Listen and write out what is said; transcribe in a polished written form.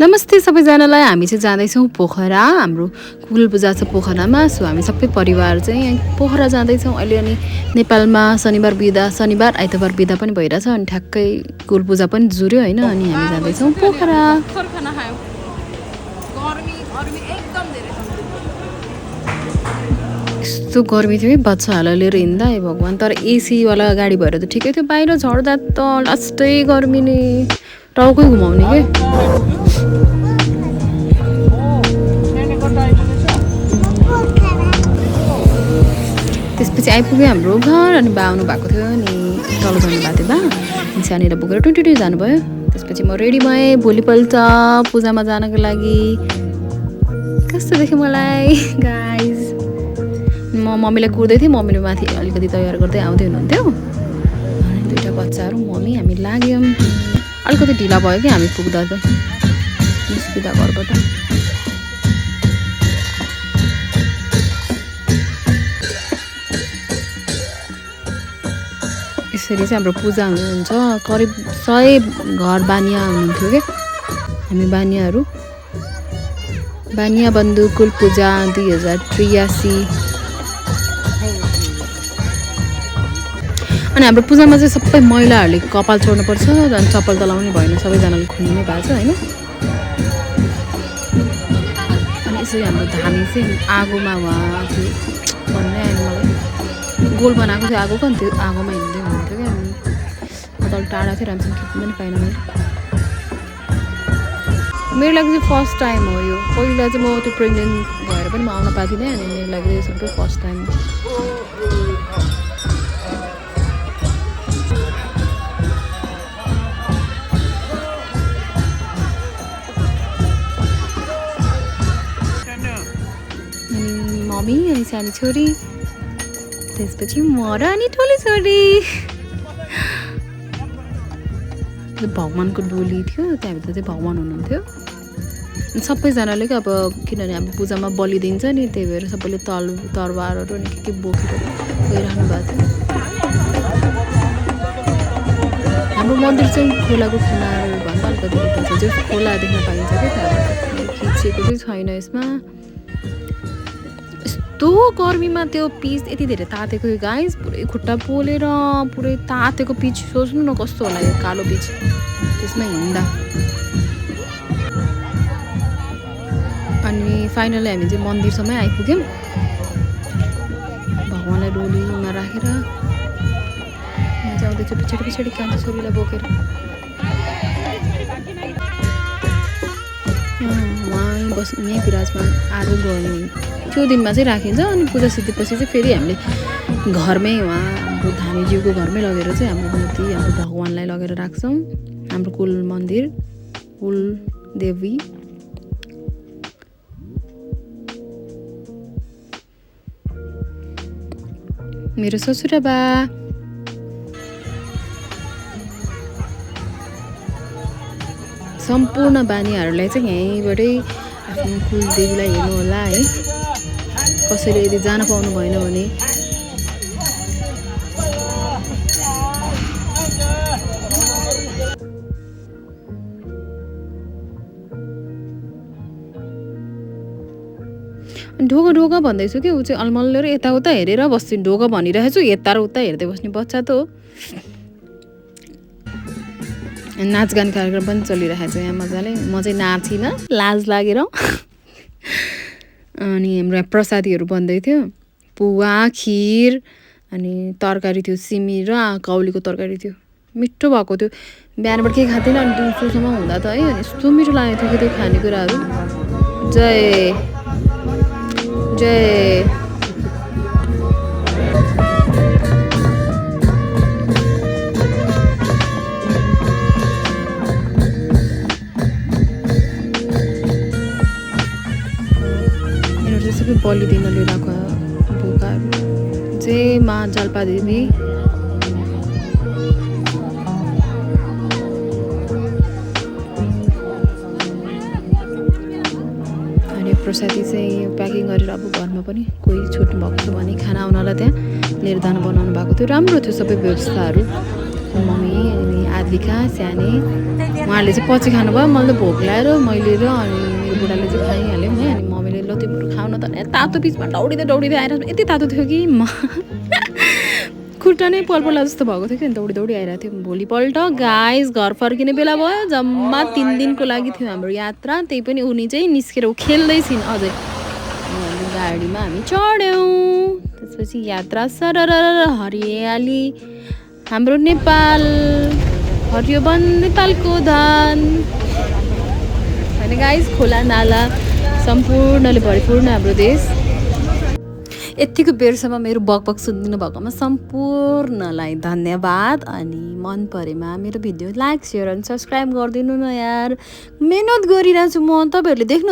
नमस्ते सबैजनालाई। हामी चाहिँ जाँदैछौँ पोखरा। हाम्रो कुल पूजा छ पोखरामा। सो हामी सबै परिवार चाहिँ पोखरा जाँदैछौँ अहिले। अनि नेपालमा शनिबार बिदा, शनिबार आइतबार बिदा पनि भइरहेछ। अनि ठ्याक्कै कुल पूजा पनि जुर्यो होइन। अनि हामी जाँदैछौँ पोखरा। यस्तो गर्मी थियो है बच्चाहरूलाई लिएर हिँड्दा। ए भगवान्, तर एसीवाला गाडी भएर त ठिकै थियो। बाहिर झर्दा त लास्टै गर्मी नि टाउकै घुमाउने के। त्यसपछि आइपुग्यो हाम्रो घर। अनि बा आउनु भएको थियो नि तल जानु भएको थियो। बा अनि सानीलाई बोकेर 22 जानुभयो। त्यसपछि म रेडी भएँ भोलिपल्ट पूजामा जानको लागि। कस्तो देख्यो मलाई गाइज। म मम्मीलाई कुर्दै थिएँ। मम्मीले माथि अलिकति तयार गर्दै आउँदै हुनुहुन्थ्यो। अनि दुईवटा बच्चाहरू मम्मी हामी लाग्यौँ। अलिकति ढिला भयो कि हामी पुग्दा त निस्किँदा घरबाट। यसरी चाहिँ हाम्रो पूजा हुन्छ। करिब 100 घर बानिया हुनुहुन्थ्यो क्या। हामी बानियाहरू बानिया बन्धु कुल पूजा 2083। अनि हाम्रो पूजामा चाहिँ सबै महिलाहरूले कपाल छोड्नुपर्छ। अनि चप्पल त लाउनै भएन, सबैजनाले खुल्नु नै भएको छ होइन। अनि यसरी हाम्रो धामी चाहिँ आगोमा उहाँ थियो भन्नै आएन मलाई। गोल बनाएको थियो आगोको। अनि त्यो आगोमा हिँड्दै हुनुहुन्थ्यो क्या। अनि म त अलिक टाढा थियो, राम्रोसँग खिच्नु पनि पाइनँ मैले। मेरो लागि चाहिँ फर्स्ट टाइम हो यो। पहिला चाहिँ म त्यो प्रेग्नेन्ट भएर पनि म आउन पाएको थिइनँ। अनि मेरो लागि चाहिँ सबै फर्स्ट टाइम हो। मम्मी अनि सानो छोरी, त्यसपछि म र अनि ठुलो छोरी। भगवान्को डोली थियो, त्यहाँभित्र चाहिँ भगवान् हुनुहुन्थ्यो। सबैजनाले क्या अब किनभने अब पूजामा बलि दिन्छ नि, त्यही भएर सबैले तरवारहरू अनि के बोकेर गइरहनु भएको थियो। हाम्रो मन्दिर चाहिँ खोलाको किनार भन्दा अलिकति यता छ, जो खोला देख्न पाइन्छ क्या। त्यहाँबाट खिचेको चाहिँ छैन यसमा। यस्तो गर्मीमा त्यो पिच यति धेरै तातेको गाइस, पुरै खुट्टा पोलेर पुरै तातेको पिच। सोच्नु न कस्तो होला यो कालो पिच त्यसमा हिँड्दा। अनि फाइनली हामी चाहिँ मन्दिरसम्मै आइपुग्यौँ। भगवान्लाई डोलीमा राखेर यहाँ चाहिँ आउँदैछु पछाडि पछाडि कान्छो छोरीलाई बोकेर। उहाँ बस्नु यहीँ विराजमान आरु गर्नु त्यो दिनमा चाहिँ राखिन्छ। अनि पूजा सिद्धिपछि चाहिँ फेरि हामीले घरमै उहाँ हाम्रो धामीज्यूको घरमै लगेर चाहिँ हाम्रो मूर्ति हाम्रो भगवान्लाई लगेर राख्छौँ। हाम्रो कुल मन्दिर कुल देवी। मेरो ससुराबा सम्पूर्ण बानीहरूलाई चाहिँ यहीँबाटै आफ्नो कुलदेवीलाई हेर्नु होला है। कसैले यदि जान पाउनु भएन भने ढोका ढोका भन्दैछु कि ऊ चाहिँ अलमल्लेर यताउता हेरेर बस्छु। ढोका भनिरहेको छु, यता र उता हेर्दै बस्ने बच्चा त हो। नाचगान कार्यक्रम पनि चलिरहेको छ यहाँ मजाले। म चाहिँ नाचिनँ लाज लागेर। अनि हाम्रो प्रसादीहरू बन्दै थियो। पुवा, खिर अनि तरकारी थियो, सिमी र काउलीको तरकारी थियो। मिठो भएको थियो। बिहानबाट केही खाँदैन अनि दिउँसोसम्म हुँदा त है। अनि यस्तो मिठो लागेको थियो कि त्यो खानेकुराहरू। जय जय। सबै बलि दिन लिएर आएको बोकाहरू। जय मा जाल्पा देवी। अनि प्रसादी चाहिँ प्याकिङ गरेर अब घरमा पनि कोही छुट्नु भएको छ भने खाना आउनलाई त्यहाँ लिएर जानु बनाउनु भएको थियो। राम्रो थियो सबै व्यवस्थाहरू। मम्मी अनि आद्विका स्याने उहाँहरूले चाहिँ पछि खानुभयो मैले त भोक लाएर मैले र अनि मेरो बुढाले चाहिँ खाइहाल्यौँ है अनि मम्मीले ल तिम्रो खाउन त तातो बिचमा दौडिँदै आएर यति तातो थियो कि म खुट्टा नै पलपला जस्तो भएको थियो कि दौडी आइरहेको थियो भोलिपल्ट गाइस घर फर्किने बेला भयो जम्मा 3 दिनको लागि थियो हाम्रो यात्रा त्यही पनि उनी चाहिँ निस्केर खेल्दै छिन् अझै गाडीमा हामी चढ्यौँ त्यसपछि यात्रा सरर हरियाली हाम्रो नेपाल हरियो वन नेपालको धान होइन गाइस खोला नाला सम्पूर्णले भरिपूर्ण हाम्रो देश यतिको बेरसम्म मेरो बकबक सुनिदिनु भएकोमा सम्पूर्णलाई धन्यवाद अनि मन परेमा मेरो भिडियो लाइक सेयर अनि सब्सक्राइब गरिदिनु न यार मेहनत गरिरहेको छु म तपाईँहरूले देख्नु